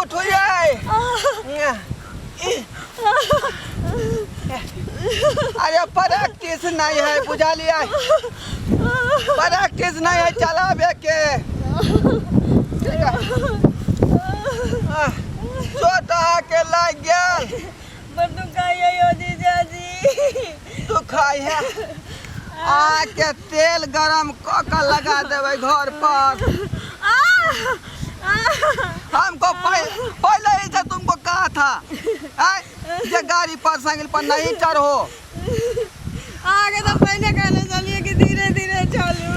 उठू ये। अरे प्रैक्टिस नहीं है, बुझलियै? प्रैक्टिस नहीं है चलाबे के। ठीक है। आह, चोट अहाँके लागि गेल। बड़ दुखाइए यौ जीजाजी। दुखाइ है? अहाँके तेल गरम कऽ के लगा देबै घर पर। हमको पहले ही से तुमको कहा था आय, जे गाड़ी पर साइकिल पर नहीं चढ़ो। अहाँके तऽ पहिने कहने छलियै कि धीरे धीरे चलू।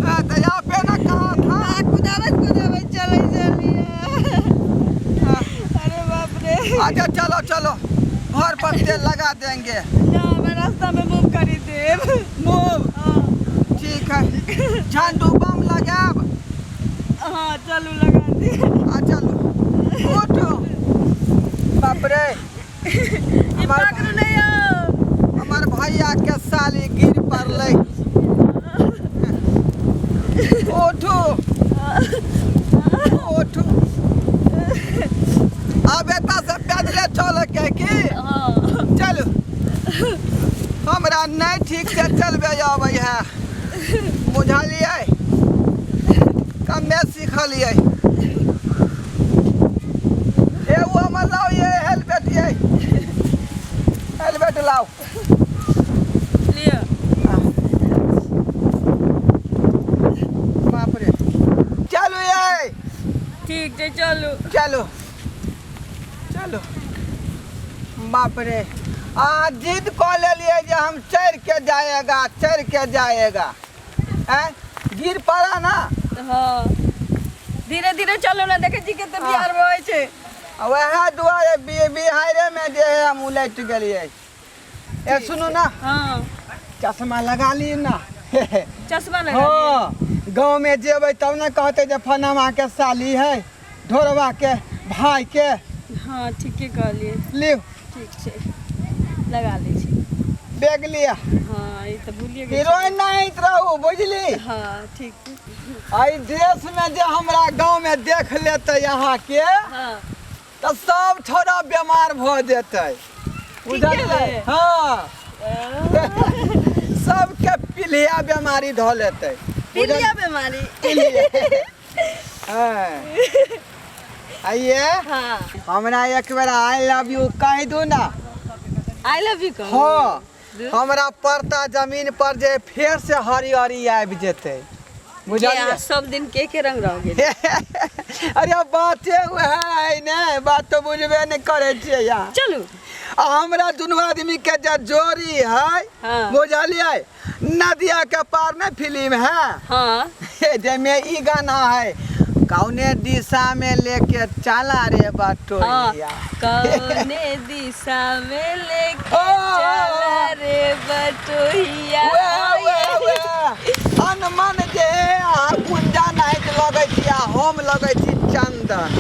हाँ, तो यहाँ पे ना कहा था। अहाँ कुदाबैत कुदाबैत चलै छलियै। अरे बाप रे। अच्छा चलो चलो, घर पर तेल लगा देंगे। ना, हमरा रास्ता में मूव करी देब। मूव? हाँ। ठीक है, झंडू बम लगाब। हाँ, चलू लगा दी। आ चलो, उठो। बाप रे। ई पकड़ू नहीं यौ। हमार भैया के साली गिर पड़लै। उठू उठू, अब एतऽ से पैदले चल के की? हाँ। चलू, हमरा नहि ठीक से चलबे अबै है, बुझलियै? कमे सिखलियै। ए ओ हमर लाउ ये हेलमेट, ये हेलमेट लाउ। लिअ। बाप रे, चलू ये। ठीक छै, चलू। चलो चलो। बाप रे, अहाँ जिद कऽ लेलियै जे हम चढ़ि के जाएगा, चढ़ि के जाएगा। हैं, गिर पड़ा ना? हाँ, धीरे धीरे चलू ना, देखै छी कते बिहार बहै छै। आ वएह दुआरे बिहारेमे जे है हम उलटि गेलियै। ए सुनू ना। हाँ। चश्मा लगा ली ना। चश्मा लगा? हाँ, गाँव में जेबै तब ने कहते जे फलामा के साली है, ढोरवा के भाई के। हाँ, ठीके कहलियै। लिउ। ठीक छै, लगा लै छी। बैग लिअ। हाँ, ई तऽ भूलिए गेल। हीरोइन नहीं रहू, बुझली? हाँ, ठीक। एहि देश में जे हमरा गाँव में देख लेतै अहाँके तऽ सब छोरा बीमार भऽ जेतै, बुझलियै? हाँ, सबके पीलिया बीमारी धऽ लेतै। पीलिया बीमारी? हाँ। आइए। हाँ। हमरा एक बेर I love you कहि दू ना। I love you कहू? हाँ, हमरा पड़ता जमीन पर जे फेर से हरियरी आबि जेतै, बुझलियै? सब दिन के रंग रह गेल। अरे बाते वएह है ने, बात तो बुझबे नहि करै छियै यहाँ। चलू। आ हमरा दुनू आदमी के जे जोड़ी है, बुझलियै? नदिया के पार में फिल्म है। जाहिमे ई गाना है, कौने दिशा में लेके चला रे बटोहिया। कौने दिशा में लेके चला रे बटोहिया। वेह वेह वेह, अनमन जे अहाँ गुंजा नाइट लगै छी आ हम लगै छी चंदन।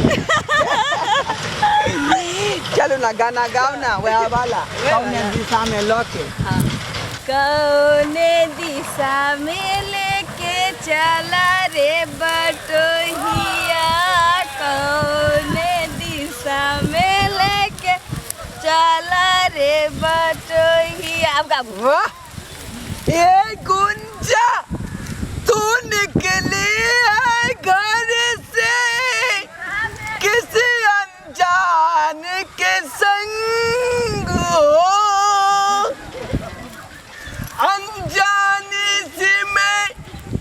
चलू ना, गाना गाओ ना वएह वाला, कौने दिशा में लके। हाँ। कौने दिशा में लेके चला रे बटोहिया, कौने दिशा में लेके चला रे बटोहिया। अब गाबू। वाह, ए गुंजा, तू निकली है घर से किसी अनजान के संग हो, अनजाने से मैं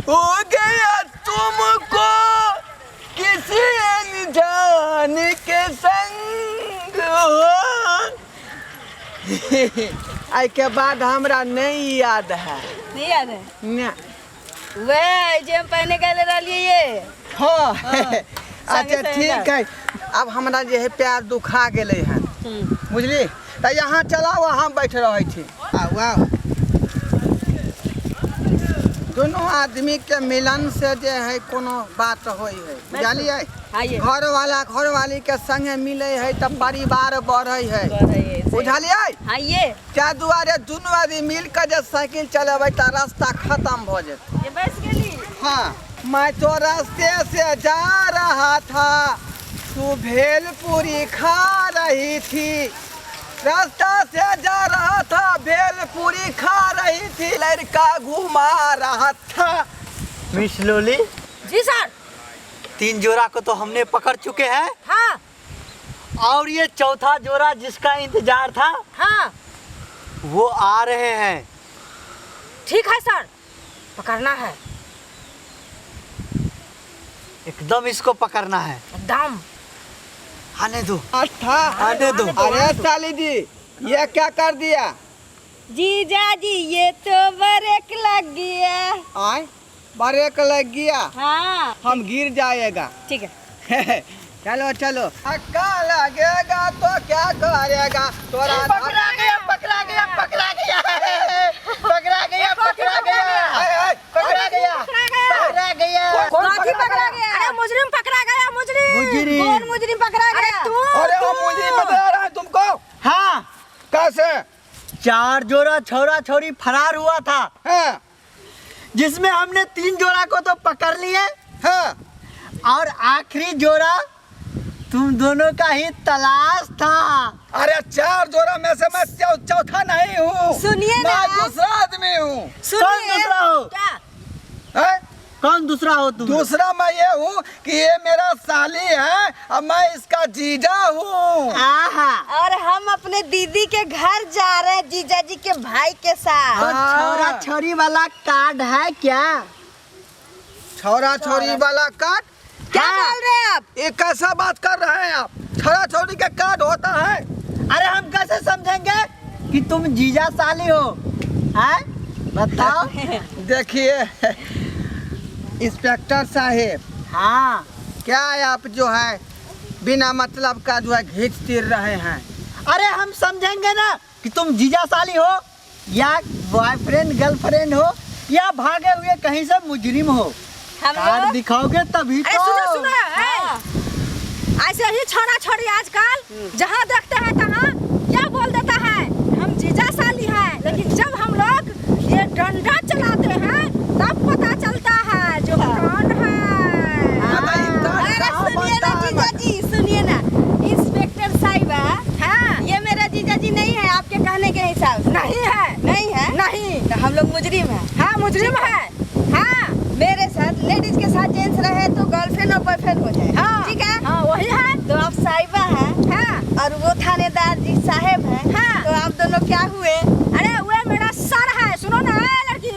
हो गया तुमको किसी अनजान के संग हो। एहिके बाद हमरा नहीं याद है। नहीं याद है? ना। वह जे हम पहने गए रहलिए ये। हाँ। संगे अच्छा संगे ठीक है, अब हमरा जे है पैर दुखा गेलै हन, बुझली? तऽ यहाँ चलाउ, हम बैठ रहै छी। आउ आउ। दुनू आदमी के मिलन से जे है कोनो बात होइ है, बुझलियै? हाँ, ये। घर वाला घर वाली के संगे मिले है तऽ परिवार बढ़ै है, बुझलियै? हाँ, ये। ताहि दुआरे दुनू आदमी मिल के जे साइकिल चलेबै तऽ रास्ता खत्म भऽ जेतै। ये बैस गेली। हाँ, मैं तो रास्ते से जा रहा था, तू भेलपुरी खा रही थी, रास्ता से जा रहा था, भेलपुरी खा रही थी, लड़का घुमा रहा था। मिस लोली। जी सर। 3 जोड़ा को तो हमने पकड़ चुके हैं। हाँ। और ये चौथा जोड़ा जिसका इंतजार था, हाँ, वो आ रहे हैं। ठीक है सर, पकड़ना है। एकदम इसको पकड़ना है। एकदम। आने दो। अच्छा, आने दो। अरे साली जी, ये क्या कर दिया? जीजा जी ये तो ब्रेक लग गया। आए ब्रेक लग गया? हाँ। हम गिर जाएगा। ठीक है। चलो चलो, धक्का लगेगा तो क्या करेगा? तोरा पकड़ा गया, पकड़ा गया, पकड़ा गया, पकड़ा गया, पकड़ा गया, पकड़ा गया, पकड़ा गया। कौन कौन पकड़ा गया? अरे मुजरिम पकड़ा गया, मुजरिम। मुजरिम। कौन मुजरिम पकड़ा गया? तू। अरे वो मुजरिम बता रहा है तुमको। हाँ। कैसे? 4 जोड़ा छोरा छोरी फरार हुआ था। हाँ। जिसमें हमने 3 जोड़ा को तो पकड़ लिए। हाँ। और आखिरी जोड़ा तुम दोनों का ही तलाश था। अरे 4 जोड़ा में से मैं चौथा नहीं हूँ। सुनिए ना। मैं दूसरा आदमी हूँ। सुनिए। कौन दूसरा हो? क्या? हैं? कौन दूसरा हो तुम? दूसरा मैं ये हूँ कि ये मेरा साली है और मैं इसका जीजा हूँ। आहा। और हम अपने दीदी के घर जा रहे हैं जीजा जी के भाई के साथ। तो हाँ। छोरा छोरी वाला कार्ड है क्या? छोरा छोरी वाला कार्ड? क्या हाँ। बोल रहे हैं आप? ये कैसा बात कर रहे हैं आप? छोरा छोरी का कार्ड होता है? अरे हम कैसे समझेंगे कि तुम जीजा साली हो? हैं? बताओ। देखिए इंस्पेक्टर साहेब। हाँ। क्या आप जो है बिना मतलब का जो है घींच तीर रहे हैं? अरे हम समझेंगे ना कि तुम जीजा साली हो या बॉयफ्रेंड गर्लफ्रेंड हो या भागे हुए कहीं से मुजरिम हो। हम कार्ड लोग दिखाओगे तभी अरे तो। सुनो सुनो, ए। ऐसे ही छोरा छोरी आजकल जहाँ देखते हैं तहाँ क्या बोल देता है, हम जीजा साली हैं। लेकिन जब हम लोग ये डंडा चलाते हैं तब पता चलता है जो कौन है। हाँ। अरे सुनिए ना जीजा जी, सुनिए ना इंस्पेक्टर साहिबा। हाँ। ये मेरा जीजा जी नहीं है आपके कहने के हिसाब से। नहीं है। नहीं है? नहीं। तो हम लोग मुजरिम है। हाँ मुजरिम है। हाँ। मेरे साथ लेडीज के साथ जेंट्स रहे तो गर्लफ्रेंड और बॉयफ्रेंड हो जाए। हाँ। ठीक है? हाँ वही है। तो आप साहिबा हैं। हाँ। और वो थानेदार जी साहेब हैं। हाँ। तो आप दोनों क्या हुए? अरे वो मेरा सर है। सुनो ना ए लड़की।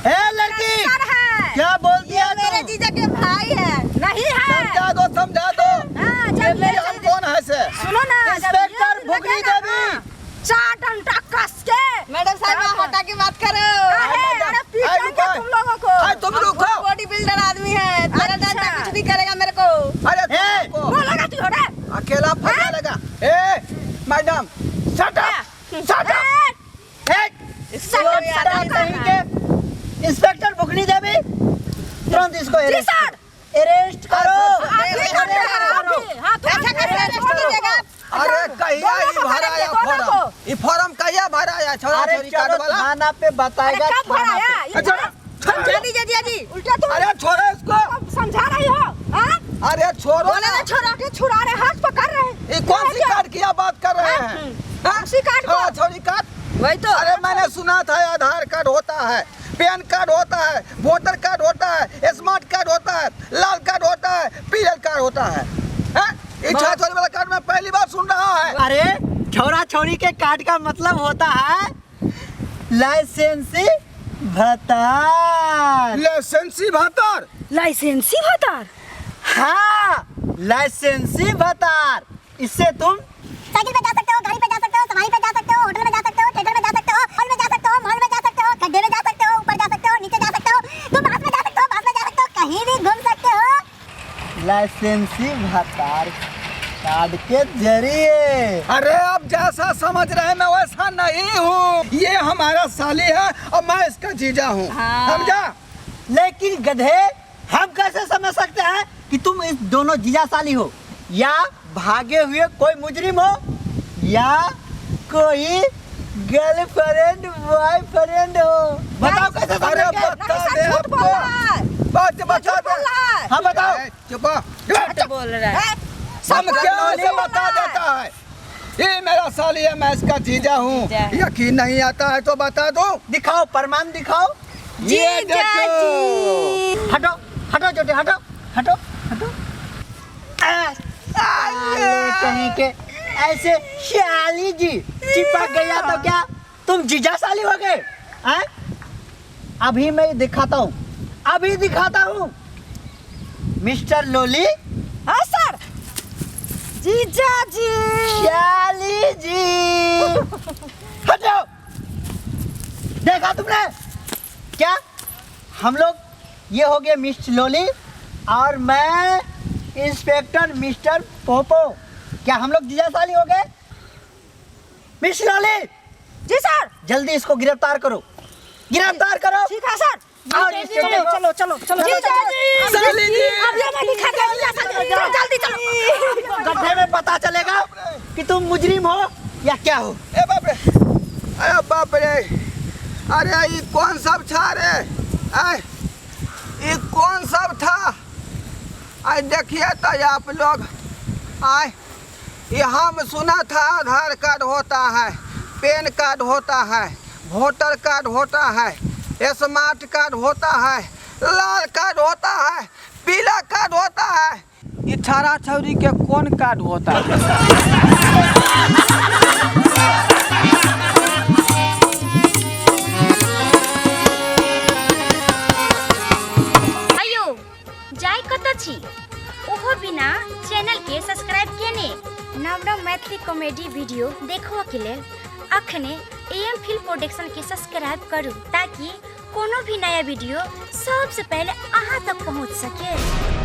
ए लड़की। सर है। क्या बोल दिया ये मेरे तू? जीजा के भाई है। नहीं है। समझा दो, समझा दो। हाँ, जब ये ये हम कौन है से? सुनो ना, जब इंस्पेक्टर ये भुगनी लगे ना, देवी। हाँ, 4 डंडा कस के। मैडम साहब, हाँ। हटा के बात करो। अरे, मैडम, अरे, अरे, पीटेंगे रुको। तुम लोगों को। अरे, तुम रुको। बॉडी बिल्डर आदमी है, तेरा अच्छा। डंडा कुछ नहीं करेगा मेरे को। अरे, तुम ए, रुको। बोलेगा तू रे। अकेला फंसा लगा। ए madam, shut up, shut up. ए, ए, शट अप, शट अप कहीं के इंस्पेक्टर भुगनी देवी, तुरंत इसको जी अरेस्ट सर। अरेस्ट करो। आप भी करते हैं, आप भी। हाँ, तुरंत अच्छा, कैसे अरेस्ट अरेस्ट करो। कीजिएगा आप? अरे कहिया दोनों ई को भराया करेंगे, दोनों फॉर्म? को। ई फॉर्म कहिया भराया? छोरा अरे छोरी कार्ड चलो वाला? थाना पे बताएगा, अरे कब थाना भराया? पे। ये अच्छा, भरा- छोड़। जल्दी, जल्दी, जल्दी। उल्टा तुम अरे छोड़ो इसको। अब समझा रही हो? हाँ? अरे छोड़ो बोले ना छोड़ा के छुड़ा रहे, हाथ पकड़ रहे हैं। ये कौन सी कार्ड की आप बात कर रहे हैं? हाँ? कौन सी कार्ड को? छोरा छोरी कार्ड? वही तो। अरे मैंने सुना था आधार कार्ड होता है, पैन कार्ड होता है, वोटर कार्ड होता है, स्मार्ट कार्ड होता है, लाल कार्ड होता है, पीला कार्ड होता है। हाँ? ये छोरा छोरी वाला कार्ड मैं पहली बार सुन रहा है। अरे छोरा छोरी के कार्ड का मतलब होता है लाइसेंसी भत्ता। लाइसेंसी भत्ता? लाइसेंसी भत्ता? हाँ, लाइसेंसी भत्ता। इससे तुम साइकिल पे जा सकते हो, गाड़ी पे जा सकते हो, सवारी पे जा सकते हो, होटल में जा सकते हो, थिएटर में जा सकते हो, हॉल में जा सकते हो, मॉल में जा सकते हो, गड्ढे में जा सकते हो, ऊपर जा सकते हो, नीचे जा सकते हो, तुम बस में जा सकते हो, बस में जा सकते हो, कहीं भी घूम सकते हो। लाइसेंसी भत्ता कार्ड के जरिए। अरे आप जैसा समझ रहे हैं मैं वैसा नहीं हूँ। ये हमारा साली है और मैं इसका जीजा हूँ। हाँ। समझा? लेकिन गधे, हम कैसे समझ सकते हैं कि तुम इस दोनों जीजा साली हो या भागे हुए कोई मुजरिम हो या कोई गर्लफ्रेंड बॉयफ्रेंड हो? बताओ कैसे अरे समझेंगे? बता नहीं, सर, दे झूठ बोल आपको। रहा है। बात बता झूठ दे। बोल रहा है। हाँ बताओ। ए, चुप हो। बोल रहा है। हम क्या से बता देता है। ये मेरा साली है, मैं इसका जीजा हूँ। यकीन नहीं आता है तो बता दो। दिखाओ प्रमाण दिखाओ। ये देखो। हटो हटो छोटे, हटो हटो हटो। साले कहीं के ऐसे शाली जी चिपक गया तो क्या तुम जीजा साली हो गए हैं? अभी मैं दिखाता हूँ, अभी दिखाता हूँ मिस्टर लोली। हाँ सर। जीजा जी। शाली जी हटो। देखा तुमने क्या हम लोग, ये हो गए मिस्टर लोली और मैं इंस्पेक्टर मिस्टर पोपो। क्या हम लोग जीजा साली हो गए? मिस्टर लोली। जी सर। जल्दी इसको गिरफ्तार करो, गिरफ्तार करो। ठीक है सर। और इसके चलो देखो। चलो चलो चलो। जीजा जी। साली जी। अब ये मैं दिखा दे जीजा साली। चलो जल्दी चलो। गड्ढे में पता चलेगा कि तुम मुजरिम हो या क्या हो। ए बाप रे, अरे बाप रे, अरे ये कौन सब था रे? आय ये कौन सब था? आय देखिए तो आप लोग, आय ये हम सुना था आधार कार्ड होता है, पैन कार्ड होता है, वोटर कार्ड होता है, स्मार्ट कार्ड होता है, लाल कार्ड होता है, पीला कार्ड होता है। ये छारा छौरी के कौन कार्ड होता है? अयो जाय कतऽ छी? ओहो बिना चैनल के सब्सक्राइब केने नव नव मैथिली कॉमेडी वीडियो देखबऽ के लेल अखने एएम फिल्म प्रोडक्शन के सब्सक्राइब करू ताकि कोनो भी नया वीडियो सबसे पहले अहाँ तक पहुँच सके।